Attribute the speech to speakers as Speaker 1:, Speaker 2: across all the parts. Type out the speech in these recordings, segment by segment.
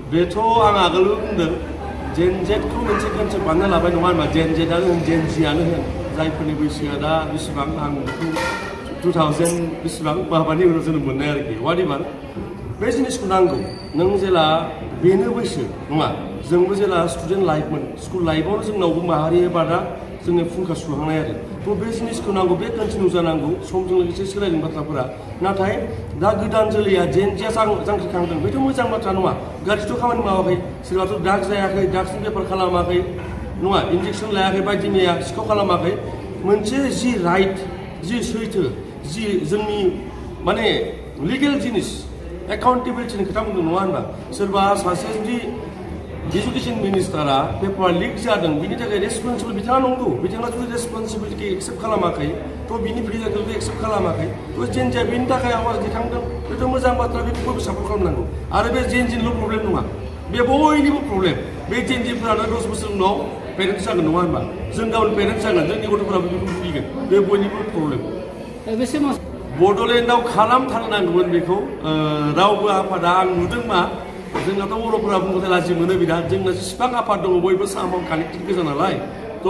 Speaker 1: बेथ' आं आगोल बुंदों जेनजेडखौ मोनसे कनसेप्ट बानायना लाबाय नङा होनबा जेनजेडआनो होन जेनजियानो होन जायफोरनि बैसोआ दा बेसेबां आं बेखौ 2000 बेसेबां माबानि उनाव जोनोम मोननाय आरोखि वाट बे जिनिसखौ नांगौ नों जेला बेनो बैसो नङा जोंबो जेला स्टुडेन्ट लाइफमोन स्कुल लाइफआवनो जोंनावबो माहारि बादा जोंनि फुंखा सुहांनाय आरो थ' बे जिनिसखौ नांगौ बे कन्टिनिउ जानांगौ समजों लोगोसे सोलायदों बाथ्राफोरा नाथाय दा गोदान जोलैया जेनजिया जांख्रिखांदों बेथ' मोजां बाथ्रा नङा गाज्रिथ' खामानि मावाखै सोरबाथ' ड्राग्स जायाखै ड्राग्सनि बेफार खालामाखै नङा इन्जेक्सन लायाखै बायदि मैया सिखाव खालामाखै मोनसे जि राइट जि सैथो जि जोंनि माने लिगेल जिनिस एकाउन्टेबिलिटिनि खोथा बुंदों नङा होनबा सोरबा सासे जुदि एजुकेशन मिनिस्टारा पेपार लिक जादों बिनि थाखाय रेसपन्सिबल बिथाङा नंगौ बिथाङा जुदि रेसपन्सिबिलिटिखौ एक्सेप्ट खालामाखै थ' बिनि फिडबेकखौ जुदि एक्सेप्ट खालामाखै थ' जेनजिया बिनि थाखाय आवाज दिखांदों बेथ' मोजां बाथ्रा बेखौ बयबो सापर्ट खालामनांगौ आरो बे जेनजिनिल' प्रब्लेम नङा बे बयनिबो प्रब्लेम बे जेनजिफोरानो 10 बोसोर उनाव पेरेन्टस जागोन नङा होनबा जों गाबोन पेरेन्टस जागोन जोंनि गथ'फोराबो बेखौ बुजिगोन बे बयनिबो प्रब्लेम बड'लेण्डआव खालामथारनांगौमोन बेखौ रावबो आफादा आं नुदों मा जोंनाथ' बर'फोरा बुंबाथाय लाजि मोनो बिराद जोंना जेसेबां आफाद दङ बयबो सामाव कानेक्टेड गोजा नालाय थ'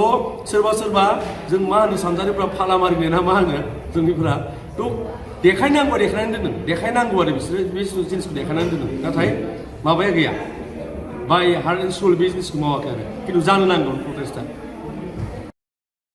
Speaker 1: सोरबा जों मा होनो सानजारिफ्रा फाला मारिनाय ना मा होनो जोंनिफ्रा थ' देखायनांगौआ देखायनांगौ आरो बिसोरो बे जिनिसखौ देखायनानै दोनदों नाथाय माबाया गैया बाय हार्ट एन्ड सोल बे जिनिसखौ मावाखै आरो खिन्थु जानो नांगौ प्रटेस्टआ